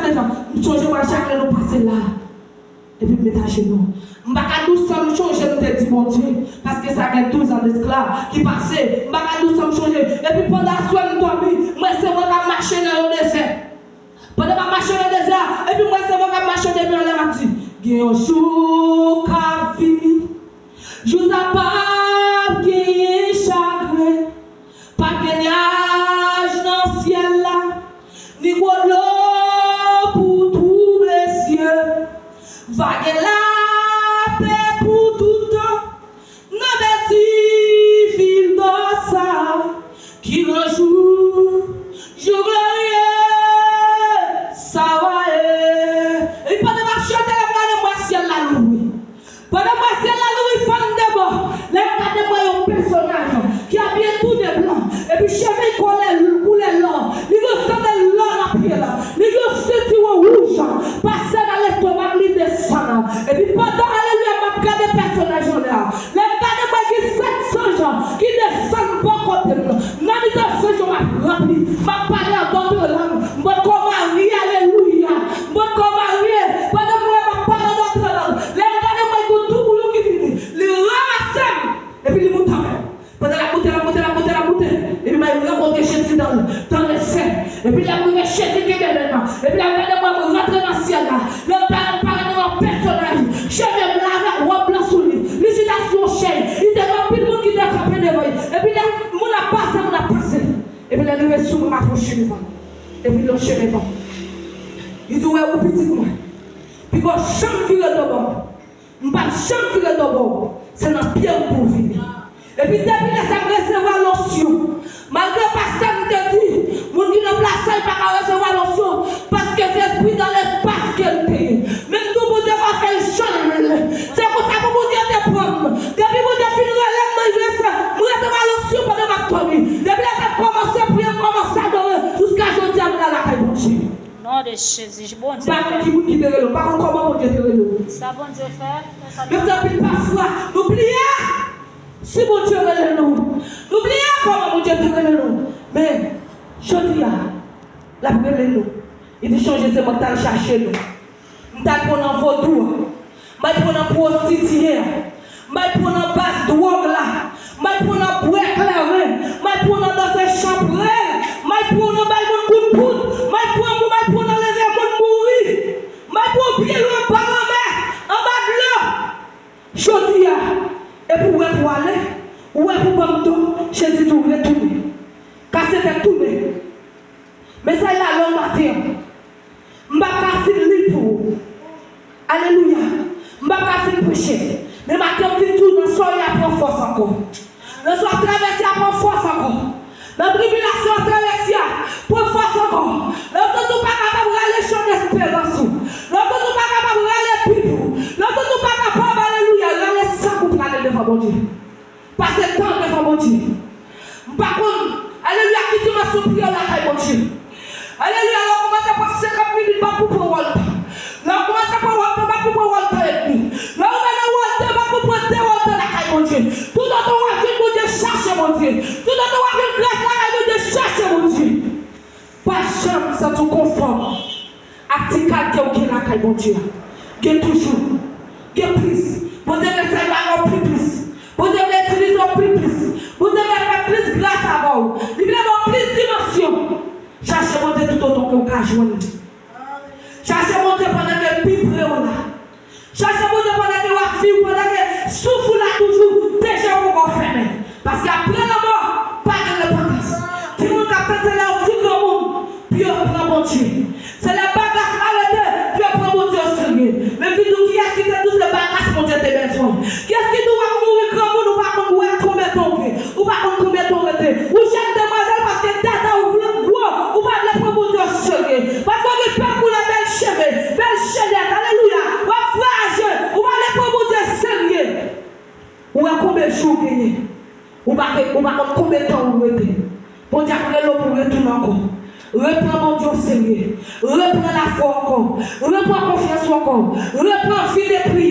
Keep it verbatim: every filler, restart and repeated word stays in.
Deja, m sonje mwen chak lè nou pase la. Epi m met ajenou. M pa ka di w san m chonje m te di Bondye, paske sa gen douz an de sila ki pase. M pa ka di w san m chonje. Epi pandan aswè m dòmi, m wè se mwen k ap mache nan yon dezè. Pandan m ap mache nan dezè a, epi m wè se mwen k ap mache depi anlè, m ap di, gen yon jou k ap vini. Jou sa p ap genyen chagren. Pa gen nyaj nan syèl la, ni gwo dlo pou twouble sye. Va gen lapè pou tout tan nan bèl ti vil dò sa a ki gran jou, jou glorye sa va ye. E pandan m ap chante la, m gade m wè syèl la louvri. Pandan m wè syèl la louvri, fò m debò. Lè m gade, m wè yon pèsonaj ki abiye tou de blan, epi cheve l kolè koulè lò, li gen sandal lò nan pye l, li gen yon sentiwon wouj, pase nan lestomak li desann. Epi pandan, alelouya, m ap gade pèsonaj yo la, lè m gade, m wè gen sèt zanj ki desann bò kote m. Nan mitan zanj yo, m ap ranpli, m ap pale an dòt lang, m potko marye, alelouya. M potko marye. Pandan m wè m ap pale an dòt lang, lè m gade, m wè gon tou bouyon ki vini. Li ranmase m, epi li moute avè m. Pandan l ap moute, l ap moute, l ap moute, l ap moute, epi m al rankontre Jezi dan, dan lè sent. Epi lè m rive, Jezi kenbe men m. Epi lè m gade, m wè m rantre nan syèl la. Lè m pale, m pale nan yon pèsonaj. Cheve blan avèk wòb blan sou li. Li chita sou yon chèz. Li te gen anpil moun ki te kanpe devan li. Epi lè moun ap pase, moun ap pase. Epi lè li rive sou mwen, m apwoche devan li. Epi li lonje men ban m. Li di, "Ou wè, ou pitit mwen. Poko janm vire do ban m. M p ap janm vire do ba w. Se nan pye m pou w vini." Epi depi lè sa a, m resevwa lonsyon. Malgre pastè m te di, moun ki nan plas sa, li pa ka resevwa lonsyon, paske se espri dan lespas ke l te ye. Men m di w, Bondye va fè l jan l vle. Se konsa pou Bondye te pran m. Depi Bondye fin rele m nan iglèz la, m resevwa lonsyon pandan m ap dòmi. Depi lè sa, m kòmanse priye, m kòmanse adore. Jiska jodi a, m la lakay Bondye. Non de Jezi, Bondye. M pa konn ki moun ki te rele w, m pa konn kòman Bondye te rele w. Sa Bondye fè, sa. Men m di anpil pafwa, nou bliye si Bondye rele nou. Nou bliye kòman Bondye te rele nou. Men, jodi a, l ap rele nou. Li di, "Chonje se mwen k t al chache nou. M t al pran nan vodou a. M al pran nan pwostitiye a. M al pran nan baz dwòg la. M al pran nan bwè kleren. M al pran nan danse chanpwèl. M al pran nan bay moun kout poud. M al pran moun, m al pran nan leve moun mouri. M al pran pye lwen anba lanmè, anba dlo." Jodi a, epi w wè pou w ale, w wè pou w ban m do, Jezi di w retounen. Kase tèt tounen. Mesaj la long maten an. M p ap ka fin li l pou ou. Alelouya. M p ap ka fin preche. Men maten an, m vin di w nan sa w ye a, pran fòs ankò. Nan sa w ap travèse a, pran fòs ankò. Nan tribilasyon w ap travèse a, pran fòs ankò. Lè w santi w pa kapab, rale chan esperans ou. Lè w santi w pa kapab, rale pip ou. Lè w santi w pa kapab, alelouya, rale sak ou prale devan Bondye. Pase tan devan Bondye. M pa konn, alelouya, ki dimansyon priyè w lakay Bondye. Alelouya, lè w kòmanse pran senkant minit, pa pou pran wòltan. Lè w kòmanse pran wòltan, pa pou pran wòltan edmi. Lè w vin nan wòltan, pa pou pran de wòltan lakay Bondye. Toutotan w ap jwenn Bondye, chache Bondye. Toutotan w ap jwenn gras lakay Bondye, chache Bondye. Pa janm santi w konfòm ak ti kalite w gen lakay Bondye a. Gen toujou. Gen plis. Bondye vle sèvi avè w pi plis. Bondye vle itilize w pi plis. Bondye vle fè plis gras avè w. Li vle ba w plis dimansyon. Chache Bondye toutotan ke w ka jwenn li. Chache Bondye pandan ke l pi pre w la. Chache Bondye pandan ke w ap viv, pandan ke souf ou la toujou, peche w poko fèmen. Paske apre lanmò, pa gen repantans. Gen moun k ap tann se lè w ti granmoun pou yo pran Bondye. Se lè bagas arete pou yo pran Bondye oserye. Men m vin di w kiyès ki te di w se bagas Bondye te bezwen. Kiyès ki di w w ap mouri granmoun, ou pa konn wè konbyen tan w gen. Ou pa konn konbyen tan w rete. Ou jèn demwazèl paske tèt a ou vle gwo. Ou pa vle pran Bondye oserye. Paske w gen pè koulè bèl cheve, bèl chenèt. Alelouya. W ap vwayaje. Ou pa vle pran Bondye serye. Ou wè konbyen jou w genyen. Ou pa ke, ou pa konn konbyen tan ou rete. Bondye ap rele w pou w retounen ankò. Repran Bondye oserye. Repran lafwa w ankò. Repran konfyans ou ankò. Repran vi de priyè.